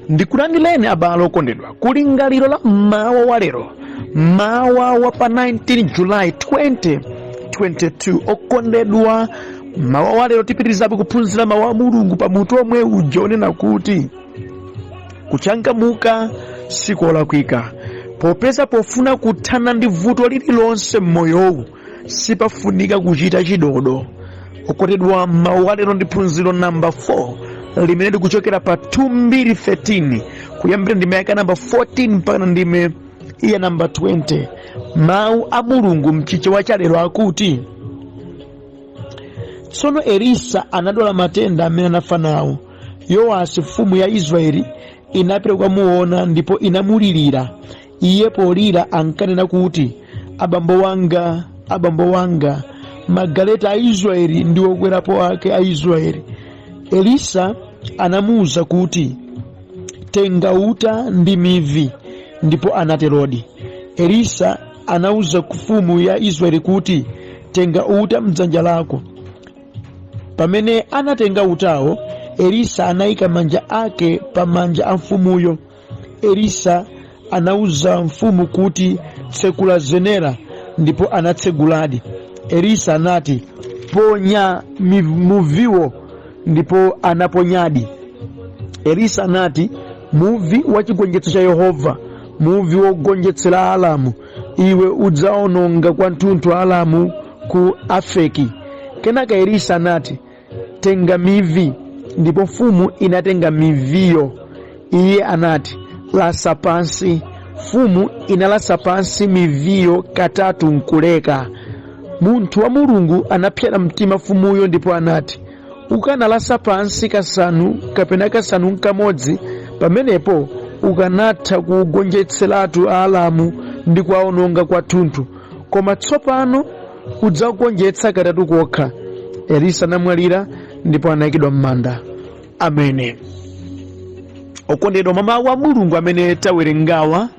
Ndikulandireni abale okondedwa kulingaliro la mmawa wa lero, mmawa wa pa 19 July 2022. Okondedwa, mmawa wa lero tipitirizabe kuphunzira mawu a Mulungu pa mutu omwe uja onena kuti kuchangamuka sikolakwika, popeza pofuna kuthana ndi vuto lililonse m'moyowu sipafunika kuchita chidodo. Okondedwa, mmawa wa lero ndi phunziro namba 4 limene likuchokera pa 2 Mbiri 13 kuyambira ndime yake namba 14 mpaka ndime ya namba 20. Mawu a Mulungu mchichewa cha lero akuti, tsono Elisa anadwala matenda amene anafa nawo. Yowasi mfumu ya Israeli inapita kukamuona ndipo inamulirira iye. Polira ankanena kuti, abambo wanga, abambo wanga, magaleta a Israeli ndi okwerapo ake a Israeli! Elisa anamuwuza kuti, tenga uta ndi mivi, ndipo anaterodi. Elisa anawuza mfumu ya Israeli kuti, tenga uta mdzanja lako. Pamene anatenga utawo, Elisa anayika manja ake pa manja a mfumuyo. Elisa anauza mfumu kuti, tsekula zenera, ndipo anatseguladi. Elisa anati, ponya muviwo, ndipo anaponyadi. Elisa anati, muvi wa chigonjetso cha Yehova, muvi wogonjetsera Aaramu, iwe udzaononga kwathunthu Aaramu ku Afeki. Kenaka Elisa anati, tenga mivi, ndipo mfumu inatenga miviyo. Iye anati, lasa pansi. Mfumu inalasa pansi miviyo katatu nkuleka. Munthu wa Mulungu anapsera mtima mfumuyo ndipo anati, ukanalasa pansi kasanu kapena kasanu nkamodzi, pamenepo ukanatha kugonjetseratu Aaramu ndi kuwaononga kwathunthu, koma tsopano udzagonjetsa katatu kokha. Elisa anamwalira ndipo anayikidwa m'manda. Amene okondedwa, mwa mawu a Mulungu amene tawerengawa,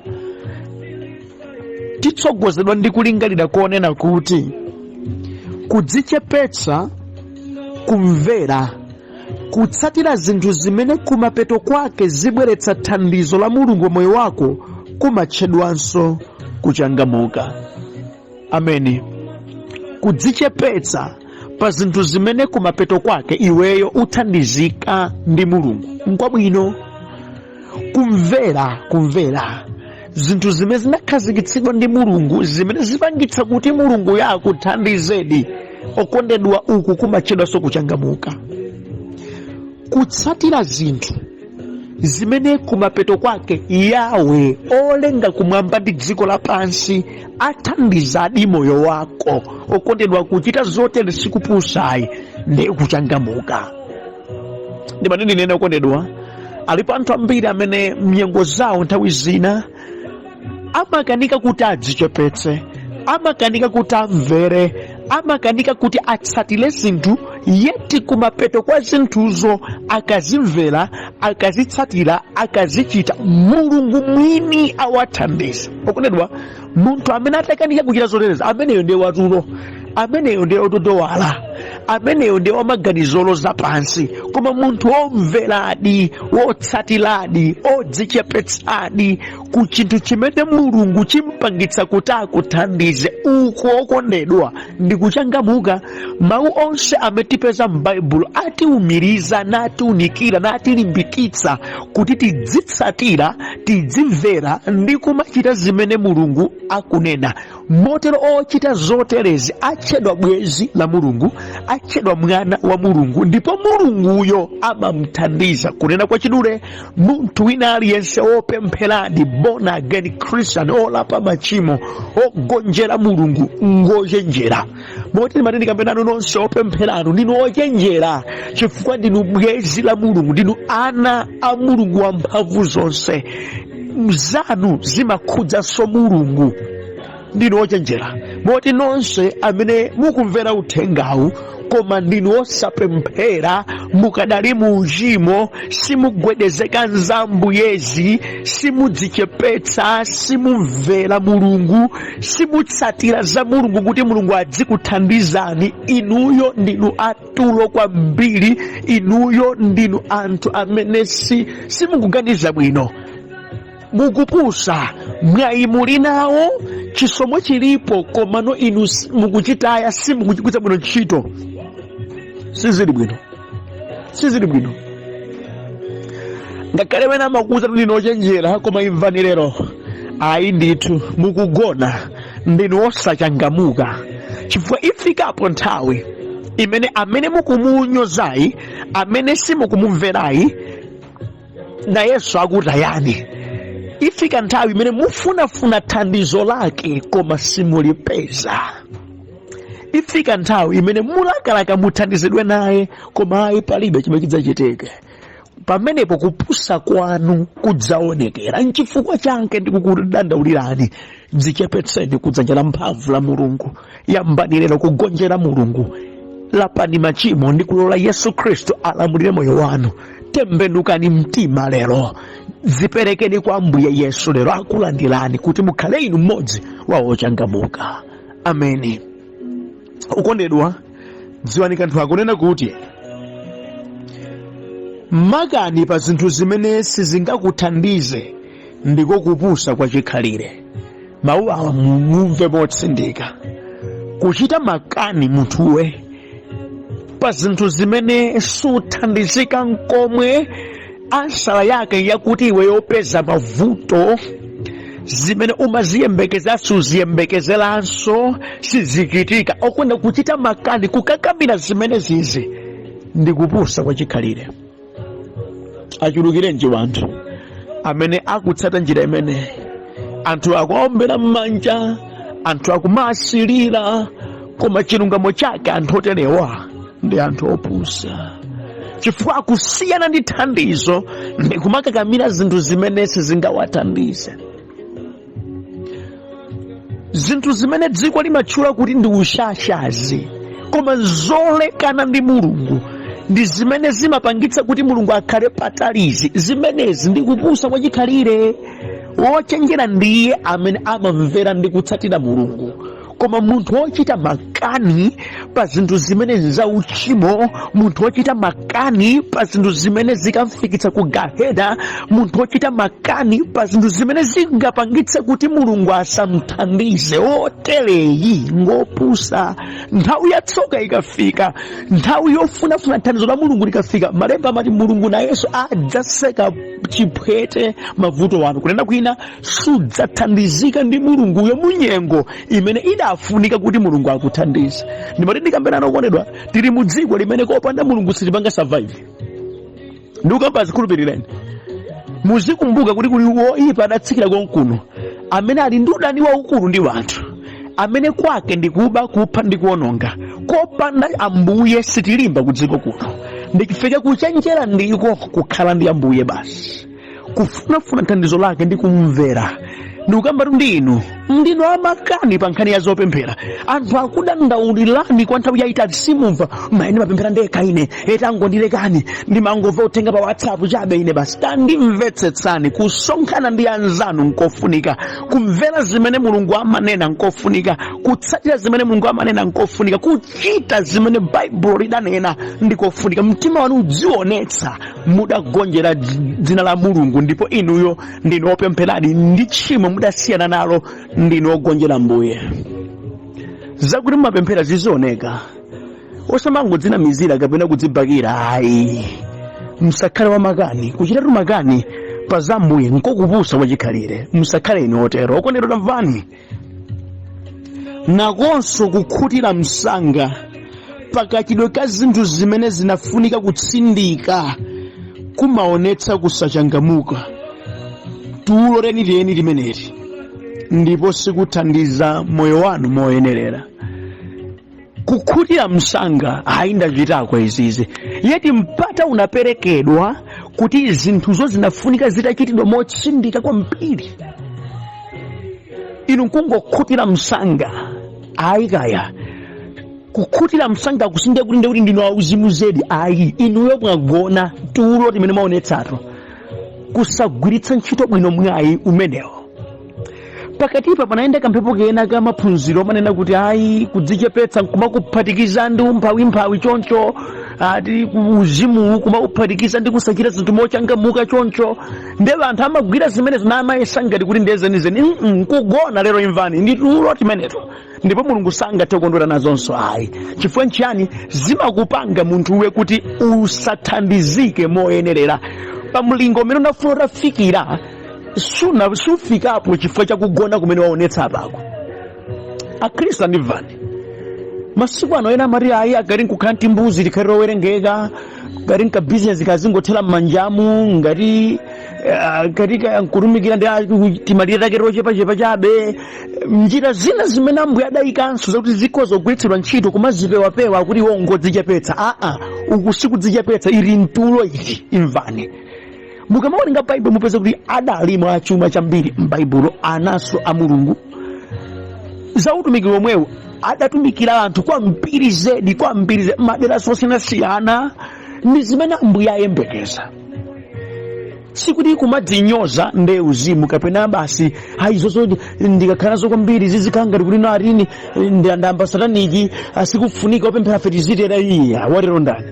titsogozedwa ndi kulingalira konena kuti kudzichepetsa, kumvera, kutsatira zinthu zimene kumapeto kwake zibweretsa thandizo la Mulungu moyo wako kumatchedwanso kuchangamuka. Ameni. Kudzichepetsa pa zinthu zimene kumapeto kwake iweyo uthandizika ndi Mulungu nkwabwino. Kumvera zinthu zimene zinakhazikitsidwa ndi Mulungu, zimene zipangitsa kuti Mulungu akuthandizedi, okondedwa, uku kumatchedwanso kuchangamuka. Kutsatira zinthu zimene kumapeto kwake Yawe olenga kumwamba ndi dziko lapansi athandizadi moyo wako, okondedwa, kuchita zotere sikupusayi, ndi kuchangamuka. Ndimati ndinene, okondedwa, alipo anthu ambiri amene mnyengo zawo nthawi zina amakanika kuti adzichepetse, amakanika kuti amvere, amakanika kuti atsatire zinthu, yeti kumapeto kwa zinthuzo akazimvera, akazitsatira, akazichita, Mulungu mwini awathandiza. Okondedwa, munthu amene atakanika kuchita zotereza, ameneyo ndiye watulo, ameneyo ndiye wotodowala, ameneyo ndiye wamaganizo oloza pansi. Koma munthu womveradi, wotsatiradi, odzichepetsadi ku chinthu chimene Mulungu chimpangitsa kuti akuthandize, uku, okondedwa, ndi kuchangamuka. Mawu onse amene tipeza m'Baibulo atiumiriza, natiunikira, natilimbikitsa kuti tidzitsatira, tidzimvera ndi kumachita zimene Mulungu akunena. Motero ochita zoterezi atchedwa bwenzi la Mulungu, atchedwa mwana wa Mulungu, ndipo Mulunguyo amamthandiza. Kunena kwachidule, munthu wina aliyense wopempheradi, born again Christian, olapa machimo, ogonjera Mulungu, ngochenjera. Moti ndimati ndikambe nanu nonse opempheranu, ndinu ochenjera chifukwa ndinu bwenzi la Mulungu, ndinu ana a Mulungu wamphamvu zonse. Zanu zimakhudzanso Mulungu. ndinu ochenjera, moti nonse amene mukumvera uthengawu koma ndinu osapemphera, mukadali mu uchimo, simugwedezeka nzambuyezi, simudzichepetsa, simumvera Mulungu, simutsatira za Mulungu kuti Mulungu adzikuthandizani, inuyo ndinu atulo kwambiri. Inuyo ndinu anthu amene simukuganiza bwino, mukupusa. Mwayi muli nawo, chisomo chilipo, komano inu mukuchitaya, simukuchigwiritsa bwino ntchito. Sizili bwino, sizili bwino. Ngakhale wena amakuuza kuti ndinu ochenjera, koma imvani lero, ayi ndithu, mukugona, ndinu osachangamuka, chifukwa ifikapo nthawi imene amene mukumunyozayi, amene simukumumverayi, nayenso akutayani. Ifika nthawi imene mufunafuna thandizo lake koma simulipeza. Ifika nthawi imene mulakalaka muthandizidwe naye, koma ayi, palibe chimene chidzachitike. Pamenepo kupusa kwanu kudzaonekera. Nchifukwa chake ndikukudandaulirani, dzichepetseni kudzanja la mphamvu la Mulungu. Yambani lero kugonjera Mulungu. Lapani machimo ndi kulola Yesu Khristu alamulire moyo wanu. Tembenukani mtima lero, dziperekeni kwa Ambuye Yesu lero, akulandirani kuti mukhale inu mmodzi wa ochangamuka. Ameni. Ukondedwa, dziwani kanthu akunena kuti makani pa zinthu zimene sizingakuthandize ndiko kupusa kwa chikhalire. Mawu awa mumve motsindika. Kuchita makani munthuwe pa zinthu zimene suthandizika nkomwe, ansala yake yakuti iwe yopeza mavuto, zimene umaziyembekeza suziyembekezeranso, sizichitika. Okondedwa, kuchita makani, kukakamira zimene zizi ndi kupusa kwa chikhalire. Achulukirenji wanthu amene akutsata njira imene anthu akuombera m'manja, anthu akumasilira, koma chilungamo chake anthu oterewa ndi anthu opusa, chifukwa akusiyana ndi thandizo ndi kumakakamira zinthu zimene sizingawathandize, zinthu zimene dziko limatchula kuti ndi ushashazi koma zolekana ndi Mulungu, ndi zimene zimapangitsa kuti Mulungu akhale patalizi. Zimenezi ndi kupusa kwachikhalire. Wochenjera ndiye amene amamvera ndi kutsatira Mulungu, koma munthu wochita makani pa zinthu zimene nzauchimo, munthu wochita makani pa zinthu zimene zikamfikitsa ku gahena, munthu wochita makani pa zinthu zimene zingapangitse kuti Mulungu asamthandize, otereyi ngopusa. Nthawi yatsoka ikafika, nthawi yofunafuna thandizo la Mulungu likafika, malemba amati Mulungu nayenso adzaseka chiphwete mavuto wanu. Kunena kwina, sudzathandizika ndi Mulunguyo munyengo imene idafunika kuti Mulungu akuthandize. Ndimati ndikambena, okondedwa, tili mu dziko limene kopanda Mulungu sitipanga survive. Ndikukamba, zikhulupirireni. Muzikumbuka kuti kuli woipa adatsikira konkuno amene ali ndi udani waukulu ndi wanthu, amene kwake ndi kuba, kupha ndi kuwononga. Kopanda Ambuye sitilimba ku dziko kuno. Ndichifukwa kuchenjera ndiko kukhala ndi Ambuye basi, kufunafuna thandizo lake ndi kumvera. Ndikukambatu ndi inu, ndinu amakani pa nkhani ya zopemphera. Anthu akudandaulirani kwa nthawi yayitali, simumva. Mayi, ndimapemphera ndekha ine, etangondilekani, ndimangomva uthenga pa WhatsApp chabe ine basi. Tandimvetsetsani, kusonkhana ndi anzanu nkofunika, kumvera zimene Mulungu amanena nkofunika, kutsatira zimene Mulungu amanena nkofunika, kuchita zimene Baibulo lidanena ndikofunika. Mtima wanu udzionetsa mudagonjera dzina la Mulungu, ndipo inuyo ndinu opempheradi, ndi tchimo mudasiyana nalo, ndinu ogonjera Mbuye. Zakuti mumapemphera zizioneka, osamangodzinamizira kapena kudzibakira ayi. Msakhale wamakani. Kuchitatu makani pa za Mbuye nkokupusa kwachikhalire. Msakhale inu otero. Okondedwa, tamvani, nakonso kukhutira msanga pakachidwe ka zinthu zimene zinafunika kutsindika kumaonetsa kusachangamuka, tulo lenileni limeneli, ndipo sikuthandiza moyo wanu moyenerera. Kukhutira msanga, hayi, ndachitako izizi, yeti mpata unaperekedwa kuti zinthuzo zinafunika zitachitidwa motsindika kwambiri. Inu nkungokhutira msanga, ayi kaya kukhutira msanga kusindiye kuti ndekuti ndinu auzimu zedi, ayi. Inuyo mwagona tulo timene mwaonetsato, kusagwiritsa ntchito bwino mwayi umenewo. Pakatipa panayenda kamphepo kena ka maphunziro amanena kuti ayi, kudzichepetsa nkumakuphatikiza ndi umphawimphawi choncho, ati uzimuwu kumakuphatikiza ndi kusachita zinthu mochangamuka choncho. Nde anthu amagwira zimenezo namayesa ngati kuti ndiye zenizeni. Nkugona lero, imvani, ndi tulo timeneto, ndipo Mulungu sangathe kukondwera nazonso ayi. Chifukwa nchiyani? Zimakupanga munthuwe kuti usathandizike moyenerera pa mlingo umene unafuna utafikira, sufikapo chifukwa chakugona kumene waonetsa apako. Akhristu andimvani, masiku ano ena amati ayi, agati nkukhala ntimbuzi tikhale lowerengeka, ngati nkabizinesi kazingothera m'manjamu, ngati nkutumikira ndi timalire take tochepachepa chabe. Njira zina zimene Ambuye adayikanso zakuti zikhoza kugwiritsidwa ntchito kumazipewapewa kuti iwo ngodzichepetsa. Aa, uku sikudzichepetsa, ili mtulo ili. Imvani, mukamawerenga Baibulo mupeza kuti adalimo achuma chambiri m'Baibulo, anaso a Mulungu. Za utumiki womwewu adatumikira anthu kwambiri zedi, kwambiri zedi, madera osiyanasiyana. Ndi zimene Ambuye ayembekeza. Sikuti kumadzinyoza nde uzimu kapena basi ayi, zozo ndikakhala nazo kwambiri zizikhala ngati kuti no atini ndamba sataniki, asikufunika opemphera fe tizitera. Iya, watero ndani?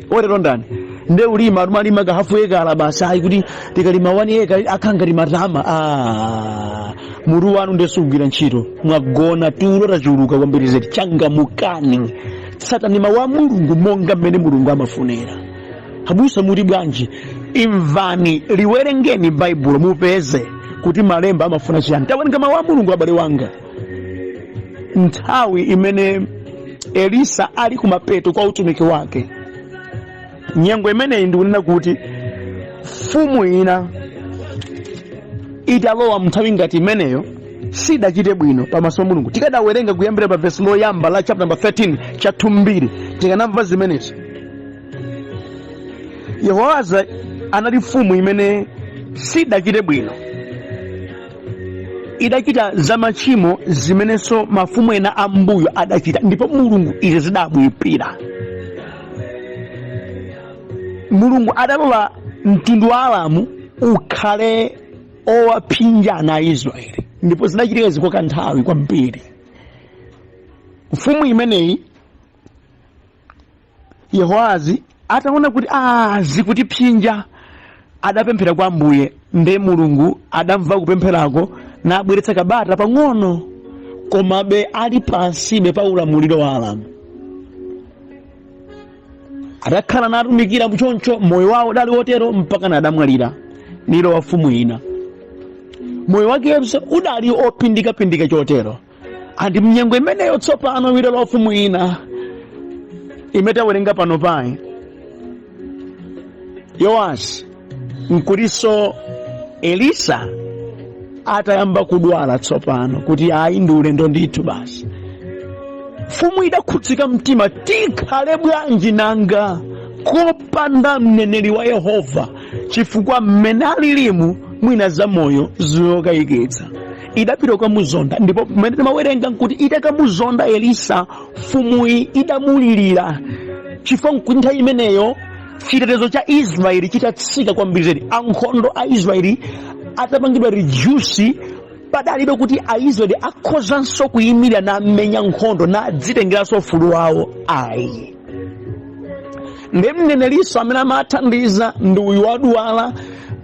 Watero ndani? Nde ulima umalima ka hafu ekala basi, ayi, kuti tikalima 1 eka akhala ngati matama. Ah, mutu wanu nde sugwira ntchito, mwagona tulo tachuluka kwambiri zedi. Changamukani, tsatani mawu a Mulungu monga mmene Mulungu amafunira. Abusa muti bwanji? Imvani, liwerengeni Baibulo mupeze kuti malemba amafuna chiyani. Tawerenga mawu a Mulungu, abale wanga. Nthawi imene Elisa ali kumapeto kwa utumiki wake, nyengo imeneyi ndikunena kuti mfumu ina italowa mnthawi ngati imeneyo sidachite bwino pamaso pa Mulungu. Tikadawerenga kuyambira pa vesi loyamba la chapter number 13 cha 2 Mbiri, tikanamva zimenezo. Yehowaza anali mfumu imene sidachite bwino, idachita zamachimo zimenenso mafumu ena ambuyo adachita, ndipo Mulungu izi zidamuyipira. Mulungu adalola mtundu wa Aramu ukhale owaphinja ana a Israeli, ndipo zinachitika izi kwa kanthawi kwambiri. Mfumu imeneyi Yehoazi ataona kuti zikutipsinja, adapemphera kwa Ambuye, nde Mulungu adamva kupempherako nabweretsa kabata pang'ono, komabe ali pansibe pa ulamuliro wa Aramu. Adakhala natumikira choncho, moyo wawo udali wotero mpaka adamwalira nilo wa mfumu ina. Moyo wakenso udali opindikapindika chotero. Andi mnyengo imeneyo tsopano wilo la mfumu ina imene tawerenga pano payi, Yoasi, nkutinso Elisa atayamba kudwala tsopano kuti ayi, ndi ulendo ndithu basi. Mfumu idakhudzika mtima, tikhale bwanji nanga kopanda mneneri wa Yehova? Chifukwa mmene alilimu mwina za moyo zokayikitsa. Idapita kukamuzonda, ndipo mmene timawerenga nkuti itakamuzonda Elisa, mfumuyi idamulirira, chifukwa nkuti nthawi imeneyo chitetezo cha Israeli chitatsika kwambiri zedi, ankhondo a Israeli atapangidwa reduce, padalibe kuti Aisraeli akhozanso kuyimirira namenya nkhondo nadzitengeranso ufulu wawo, ayi. Ndi mneneriso amene amathandiza ndi uyu wadwala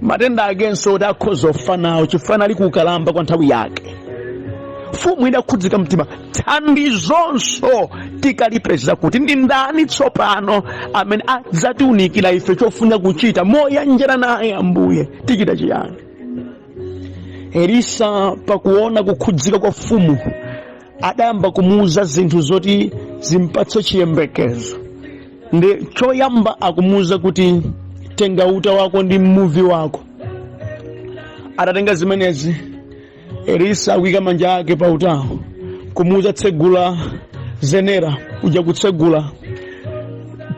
matenda akenso kuti akhoza kufa nawo, chifukwa anali kukalamba kwa nthawi yake. Mfumu idakhudzika mtima, thandizonso tikalipeza kuti? Ndi ndani tsopano amene adzatiunikira ife chofuna kuchita moyanjana naye Ambuye? Tichita chiyani? Elisa pakuona kukhudzika kwa mfumu adayamba kumuuza zinthu zoti zimpatse chiyembekezo. Ndi choyamba akumuuza kuti tenga uta wako ndi muvi wako. Atatenga zimenezi, Elisa akuyika manja ake pa utawo, kumuuza tsegula zenera uja, kutsegula,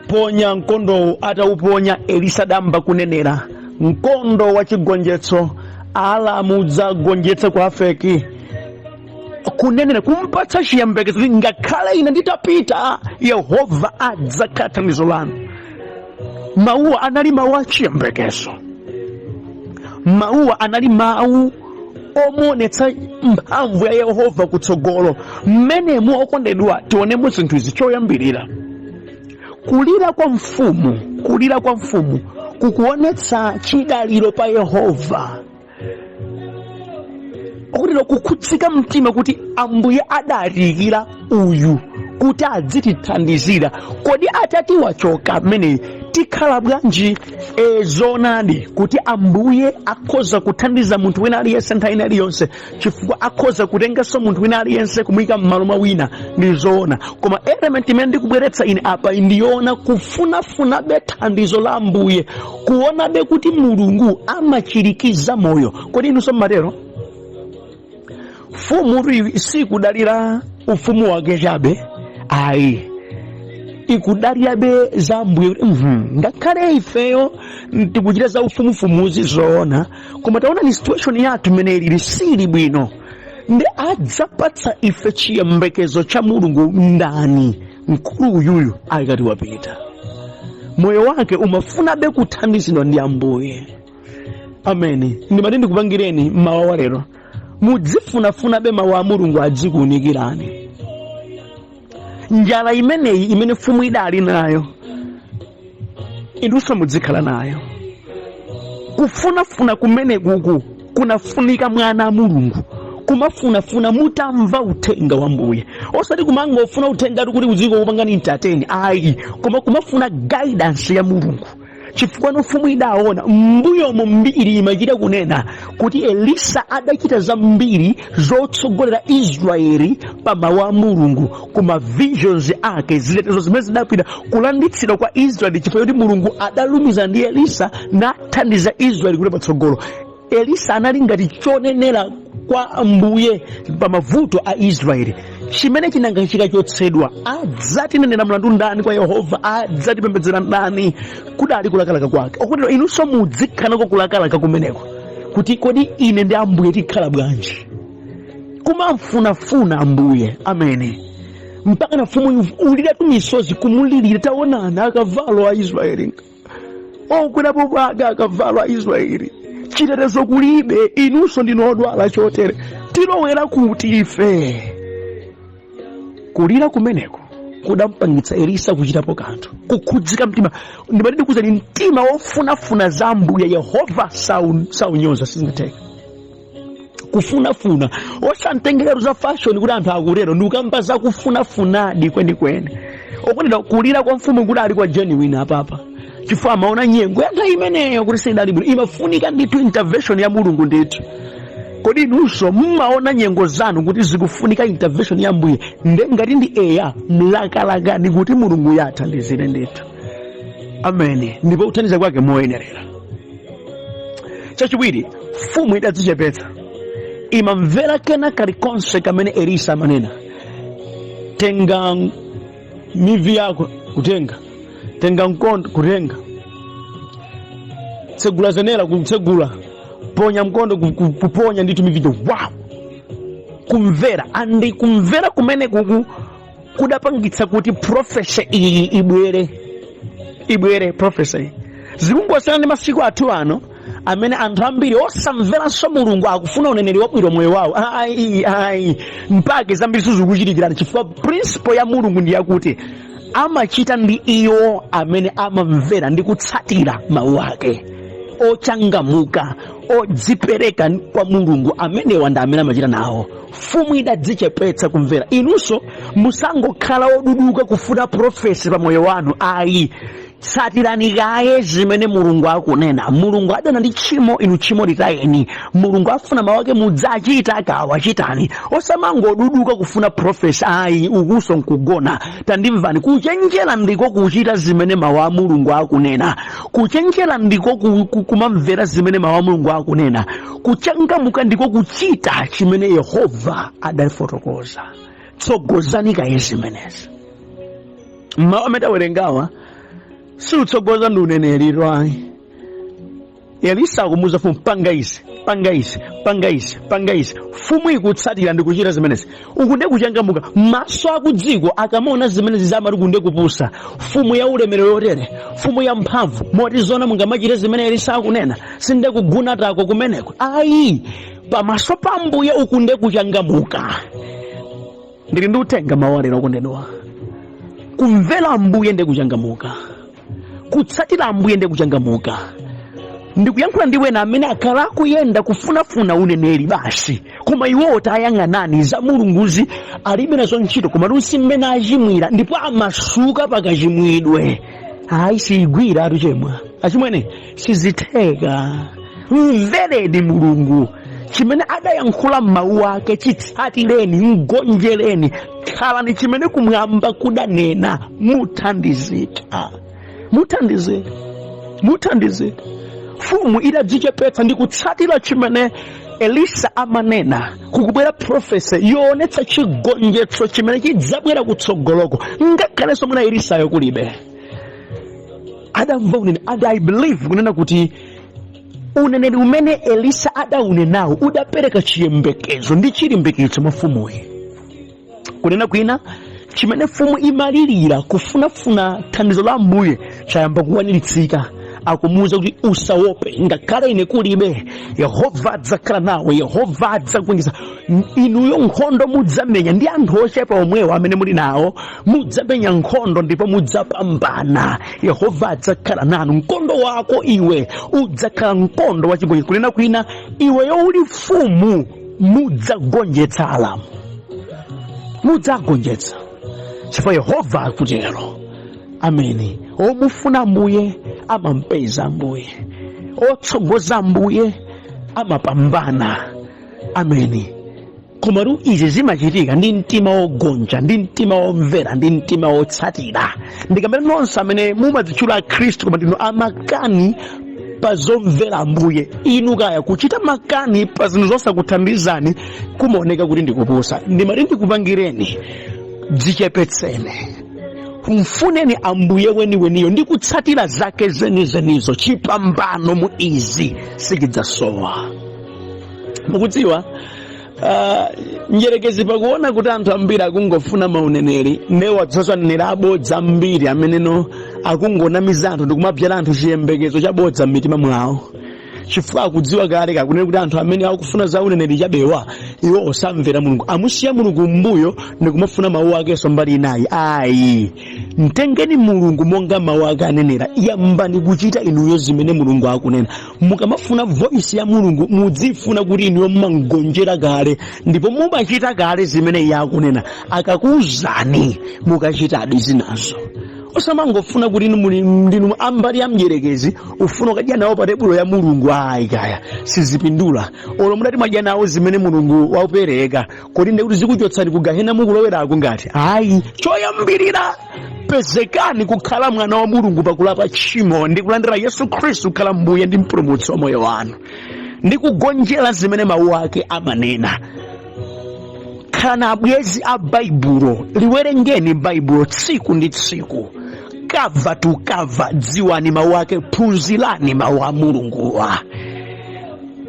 ponya mkondowo. Atauponya, Elisa adayamba kunenera mkondo wa chigonjetso. Aaramu udzagonjetsa ku Afeki. Kunenera kumpatsa chiyembekezo kuti ngakhale ine nditapita, Yehova adzakhala thandizo lanu. Mawuwa anali mawu a chiyembekezo. Mawuwa anali mawu omuonetsa mphamvu ya Yehova kutsogolo. Mmenemu, okondedwa, tionemo zinthu izi. Choyambirira, kulira kwa mfumu kukuonetsa chidaliro pa Yehova, okondedwa, kukhudzika mtima kuti Ambuye adatiyikira uyu kuti adzitithandizira. Kodi atati wachoka ameneyi, tikhala bwanji? Zoonadi kuti Ambuye akhoza kuthandiza munthu wina aliyense nthawi ina iliyonse, chifukwa akhoza kutenganso munthu wina aliyense kumuyika m'malo mwa wina, ndi zoona. Koma element imene ndikubweretsa ine apa ndiyoona kufunafunabe thandizo la Ambuye, kuonabe kuti Mulungu amachirikiza moyo. Kodi inunso mmatero? Mfumu sikudalira ufumu wake chabe ayi, ikudalirabe za Ambuye kuti ngakhale ifeyo tikuchita za ufumufumuzi, zoona, koma taona ni situation yathu imene ilili, sili bwino, ndi adzapatsa ife chiyembekezo cha Mulungu ndani mkulu uyuyu akati wapita? Moyo wake umafunabe kuthandizidwa ndi Ambuye. Ameni. Ndimati ndikupangireni mmawa wa lero, mudzifunafunabe mawu a Mulungu adzikuunikirani. Njala imeneyi imene mfumu idali nayo, inunso mudzikhala nayo. Kufunafuna kumene kuku kunafunika mwana a Mulungu kumafunafuna mutamva uthenga wa Mbuye, osati kumangofuna uthenga kuti udziko kupangani entertain ayi, koma kumafuna guidance ya Mulungu, chifukwa mfumu idaona mbuyomo mbiri imachita kunena kuti Elisa adachita zambiri zotsogolera Israeli pa mawu a Mulungu, kuma visions ake, ziletezo zimene zidapita kulanditsidwa kwa Israeli, chifukwa choti Mulungu adalumiza ndi Elisa nathandiza Israeli kuti patsogolo. Elisa anali ngati chonenera kwa Mbuye pa mavuto a Israeli. Chimene chinanga chikachotsedwa, adzatinenera mlandu ndani kwa Yehova? Adzatipembedzera ndani? Kudali kulakalaka kwake. Okondedwa, inunso mudzikhanako kulakalaka kumeneko kuti kodi ine ndi Ambuye tikhala bwanji? Kumamfunafuna Ambuye. Amene mpaka na mfumu uliratu misozi kumulirira, taonani akavalo a Israeli, okwerapo bwaga akavalo a Israeli, chitetezo kulibe, inunso ndinu odwala chotere, tilowera kuti ife? Kulira kumeneko kudampangitsa Elisa kuchitapo kanthu, kukhudzika mtima. Ndimati ndikuuzani, mtima wofunafuna za Ambuye Yehova saunyoza, sizingatheka. Kufunafuna, osamtengeratu za fashion kuti anthu akutero, ndikukamba za kufunafunadi kwenikweni. Okondedwa, kulira kwa mfumu kudali kwa genuine apapa, chifukwa amaona nyengo ya nthawi imeneyo kuti sidali bwino, imafunika ndithu intervention ya Mulungu ndithu. Kodi inunso mmaona nyengo zanu kuti zikufunika intervention ya Mbuye? Nde ngati ndi eya, mlakalakani kuti Mulungu yathandizire ndithu. Ameni. Ndipo kuthandiza kwake moyenerera. Chachiwiri, mfumu idadzichepetsa, imamvera kena kalikonse kamene Elisa amanena. Tenga mivi yako, kutenga, tenga mkondo, kutenga, tsegula zenera, kutsegula, ponya mkondo, kuponya ndithu mivijo. Wow, kumvera andi kumvera kumene kuku kudapangitsa kuti prophecy iyi ibwere, ibwere prophecy. Zikungosiyana ndi masiku athu ano amene anthu ambiri osamveranso Mulungu akufuna uneneri wabwino moyo wawo. Ayi, ayi, mpake zambiri sizikuchitikirani, chifukwa principle ya Mulungu ndi yakuti amachita ndi iwo amene amamvera ndi kutsatira mawu ake, ochangamuka, odzipereka kwa Mulungu. Amenewa ndi amene amachita nawo. Mfumu idadzichepetsa kumvera. Inunso musangokhala oduduka kufuna prophecy pa moyo wanu ayi, tsatirani kaye zimene Mulungu akunena. Mulungu adana ndi tchimo, inu tchimo litayeni. Mulungu afuna mawu ake mudzachita, kawachitani, osamangoduduka kufuna prophecy ayi, ukuso nkugona. Tandimvani, kuchenjera ndiko kuchita zimene mawu a Mulungu akunena. Kuchenjera ndiko kumamvera zimene mawu a Mulungu akunena. Kuchangamuka ndiko kuchita chimene Yehova adafotokoza. Tsogozani kaye zimenezi. Mawu amene tawerengawa siutsogoza ndi uneneri ayi. Elisa akumuuza mfumu, panga izi, Panga izi, panga izi, panga izi. Mfumu ikutsatira ndi kuchita zimenezi. Uku nde kuchangamuka. Maso akudziko akamaona zimenezi zamati kunde kupusa. Mfumu ya ulemerero yotere, mfumu ya mphamvu, moti zona mungamachite zimene Elisa akunena, sinde kuguna tako kumeneko ayi. Pamaso pa Mbuye uku nde kuchangamuka. Ndili ndi uthenga mawu alero, okondedwa. Kumvera Ambuye nde kuchangamuka, kutsatira Ambuye nde kuchangamuka. Ndikuyankhula ndi wena amene akhala akuyenda kufunafuna uneneri basi, koma iwowo tayang'anani, za Mulunguzi alibe nazo ntchito, koma lunsi mmene achimwira ndipo amasuka pakachimwidwe. Ayi, siyigwira atuchemwa achimwene, sizitheka. Mvereni Mulungu, chimene adayankhula m'mawu ake chitsatireni, mgonjereni, khalani chimene kumwamba kudanena, muthandizika, muthandizika, muthandizika. Mfumu itadzichepetsa ndi kutsatira chimene Elisa amanena, kukubwera prophecy yoonetsa chigonjetso chimene chidzabwera kutsogoloko, ngakhalenso mwina Elisayo kulibe. Adamva uneneri, and I believe kunena kuti uneneri umene Elisa adaunenawo udapereka chiyembekezo ndi chilimbikitso mwa mfumuyi. Kunena kwina, chimene mfumu imalirira kufunafuna thandizo la Ambuye chayamba kukwaniritsidwa. Akumuwuza kuti usaope, ngakhale ine kulibe, Yehova adzakhala nawe, Yehova adzakugonjetsa inuyo. Nkhondo mudzamenya ndi anthu ochepa omwewo amene muli nawo, mudzamenya nkhondo ndipo mudzapambana. Yehova adzakhala nanu. Mkondo wako iwe udzakhala mkondo wachigonjetso. Kunena kwina, iweyo uli mfumu, mudzagonjetsa Alamu, mudzagonjetsa chifukwa Yehova akutero. Ameni. Omufuna Ambuye amampeza Ambuye, otsogoza Ambuye amapambana. Ameni. Komatu izi zimachitika ndi mtima wogonja, ndi mtima womvera, ndi mtima wotsatira. Ndikamene nonse amene mumadzitchula Akhristu koma ndinu amakani pa zomvera Ambuye, inu kaya kuchita makani pa zinthu zosakuthandizani kumaoneka kuti ndikupusa. Ndimati ndikupangireni, dzichepetseni, mfuneni Ambuye weniweniyo ndi kutsatira zake zenizenizo. Chipambano mu izi sichidzasowa. Mukudziwa, njerekezi pakuona kuti anthu ambiri akungofuna mauneneri, ndiye wadzaza aneneri abodza ambiri ameneno akungonamiza anthu ndikumabzala anthu chiyembekezo chabodza m'mitima mwawo, chifukwa akudziwa kale kakunena kuti anthu amene akufuna za uneneri chabewa, iwo osamvera Mulungu, amusiya Mulungu m'mbuyo ndikumafuna mawu akenso mbali inayi. Ayi, mtengeni Mulungu monga mawu ake anenera. Yambani kuchita inuyo zimene Mulungu akunena. Mukamafuna voice ya Mulungu, mudzifuna kuti inuyo mmangonjera kale ndipo mumachita kale zimene iye akunena. Akakuwuzani, mukachitadi zinazo. Osamangofuna kuti inu muli ndinu ambali ya mdyerekezi, ufuna ukadya nawo pa tebulo ya Mulungu. Ayi, kaya sizipindula. Olo mudati mwadya nawo zimene Mulungu wapereka, kodi ndekuti zikuchotsani ku gahena mukulowerako ngati? Ayi. Choyambirira, pezekani kukhala mwana wa Mulungu pakulapa tchimo ndi kulandira Yesu Khristu kukhala Mbuye ndi Mpulumutsi wa moyo wanu ndi kugonjera zimene mawu ake amanena. Khalani abwezi a Baibulo, liwerengeni Baibulo tsiku ndi tsiku, cover to cover. Dziwani mawu ake, phunzirani mawu a Mulunguwa,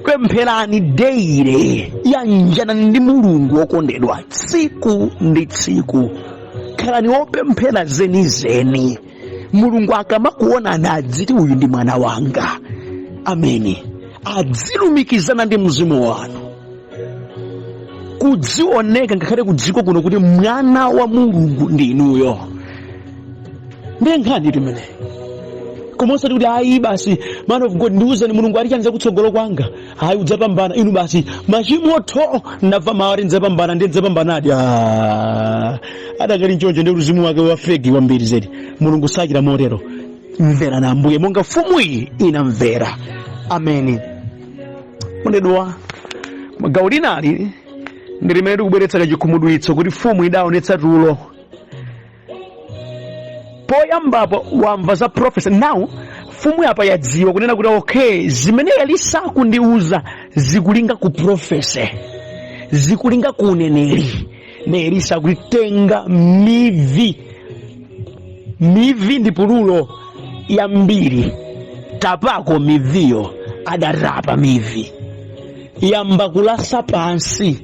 pempherani daily, yanjanani ndi Mulungu wokondedwa tsiku ndi tsiku. Khalani wopemphera zenizeni. Mulungu akamakuonani adziti, "Uyu ndi mwana wanga." Ameni. Adzilumikizana ndi mzimu wanu, kudzioneka ngakhale kudziko kuno kuti mwana wa Mulungu ndi inuyo. Ndiye nkhani timene. Koma osati kuti, "Ayi basi, man of God, ndiwuzeni Mulungu ali chani zakutsogolo kwanga." Ayi, udzapambana inu basi, machimo tho, ndamva mawu ati ndidzapambana, ndiye ndidzapambanadi. Ah, adakali nchoncho ndi uzimu wake wa fake kwambiri zedi. Mulungu sachita motero. Mverani Ambuye monga mfumu iyi inamvera. Ameni. Okondedwa, gawo linali ndi limene likubweretsa kachikhumudwitso kuti mfumu idaonetsa tulo. Poyambapo wamva za prophecy, now mfumu yapa yadziwa kunena kuti okay, zimene Elisa akundiuza zikulinga ku prophecy, zikulinga ku uneneri. Ne Elisa akutenga mivi, mivi ndi pululo yambiri, tapako miviyo. Adatapa mivi. Yamba kulasa pansi.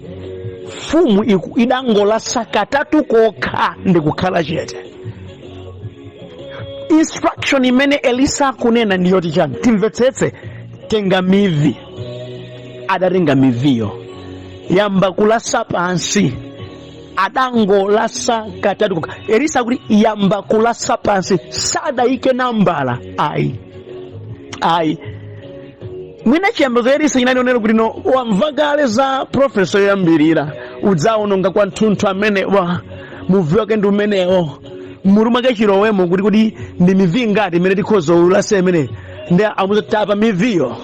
Mfumu idangolasa katatu kokha ndi kukhala chete. Instruction imene Elisa akunena ndiyoti chani? Timvetsetse. Tenga mivi. Adatenga miviyo, yamba kulasa pansi. Adangolasa katatu kokha. Elisa akuti yamba kulasa pansi, sadayike nambala ayi, ayi. Mwina chiyembekezo Elisa chinalionera kuti no, wamva kale za prophecy yoyambirira, udzawononga kwathunthu amene wa muvi wake ndi umenewo. Mutu mwake chilowemo kuti ndi mivi ingati imene tikhoza ulasa imene, ndi amuza tapa miviyo,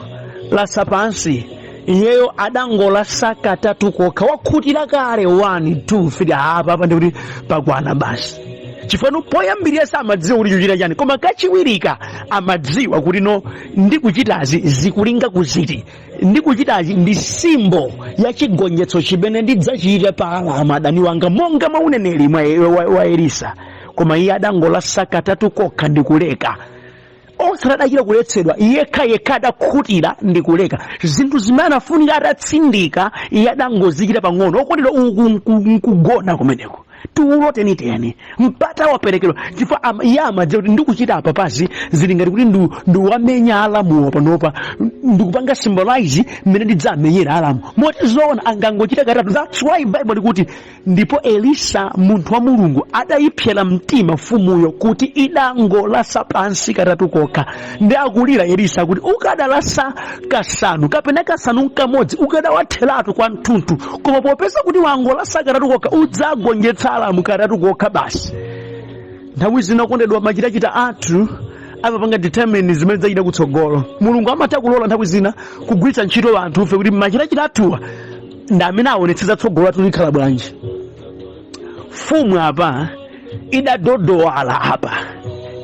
lasa pansi. Iyeyo adangolasa katatu kokha, wakhutira kale. 1, 2, 3, apa apa ndikuti pakwana basi. Chifukwa poyambirira samadziwa kuti kuchita chani, koma kachiwirika amadziwa kuti no, ndikuchitazi zikulinga kuziti, ndikuchitazi ndi symbol ya chigonjetso chimene ndidzachita pa Alamu adani wanga, monga mwa uneneri wa Elisa. Koma iye adangolasa katatu kokha ndikuleka, osati adachita kuletsedwa. Yekha yekha adakhutira ndi kuleka zinthu zimene anafunika atatsindika, iye adangozichita pang'ono. Okondedwa, uku nkugona kumeneko, tulo teniteni. Mpata waperekedwa chifukwa iye amadziwa kuti ndikuchita apa pasi zili ngati kuti ndiwamenya Alamuwo panopa, ndikupanga symbolize mmene ndidzamenyera Alamu. Moti zoona angangochita katatu. That's why Bible likuti, "Ndipo Elisa munthu wa Mulungu adayipsera mtima mfumuyo kuti idangolasa pansi katatu kokha." Ndi akulira Elisa kuti ukadalasa kasanu kapena kasanu nkamodzi, ukadawatheratu kwa mtunthu, koma popeza kuti wangolasa katatu kokha, udzagonjetsa Alamu katatu kokha basi. Nthawi zina, okondedwa, machitachita athu amapanga determine zimene zachita kutsogolo. Mulungu amatha kulola nthawi zina kugwiritsa ntchito anthu ife kuti machitachita athuwa ndi amene aonetsetsa tsogolo lathu likhala bwanji. Mfumu apa idadodowala apa,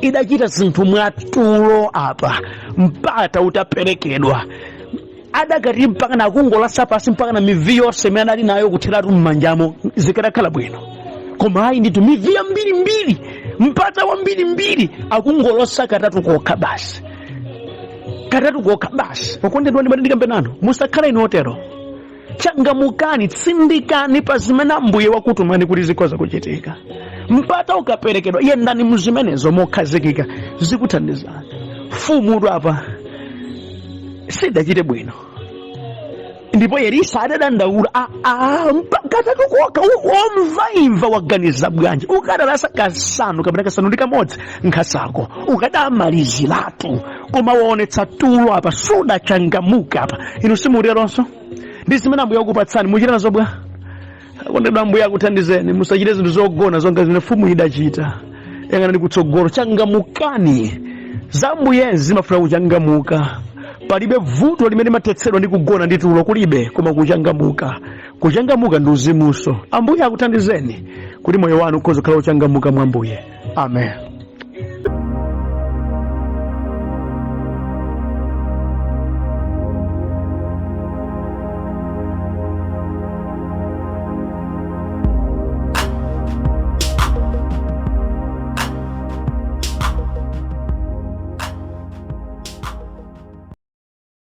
idachita zinthu mwatulo apa, mpata utaperekedwa. Adakati mpaka nakungolasa pasi mpaka na mivi yonse imene anali nayo kutheratu m'manjamo, zikadakhala bwino. Koma ayi ndithu, mivi yambirimbiri, mpata wambirimbiri, akungolosa katatu kokha basi, katatu kokha basi. Okondedwa, ndimati ndikambe nanu, musakhale inu otero. Changamukani, tsindikani pa zimene Ambuye wakutumani kuti zikhoza kuchitika. Mpata ukaperekedwa, yendani muzimenezo mokhazikika, zikuthandizani. Mfumutu apa sidachite bwino, ndipo Elisa adadandaula, katatu kokha, omva imva waganiza bwanji? Ukadalasa kasanu kapena kasanu ndi kamodzi nkhasako, ukadamaliziratu, koma waonetsa tulo apa, sudachangamuka apa. Inu simuteronso? Ndi zimene Ambuye akupatsani, muchita nazo bwa? Akondedwa, Ambuye akuthandizeni, musachite zinthu zogona zonga zimene mfumu idachita. Yang'anani kutsogolo, changamukani. Za Ambuyezi zimafuna kuchangamuka. Palibe vuto limene limathetsedwa ndi kugona ndi tulo, kulibe, koma kuchangamuka. Kuchangamuka ndi uzimuso. Ambuye akuthandizeni kuti moyo wanu ukhoza kukhala uchangamuka mwa Ambuye. Amen.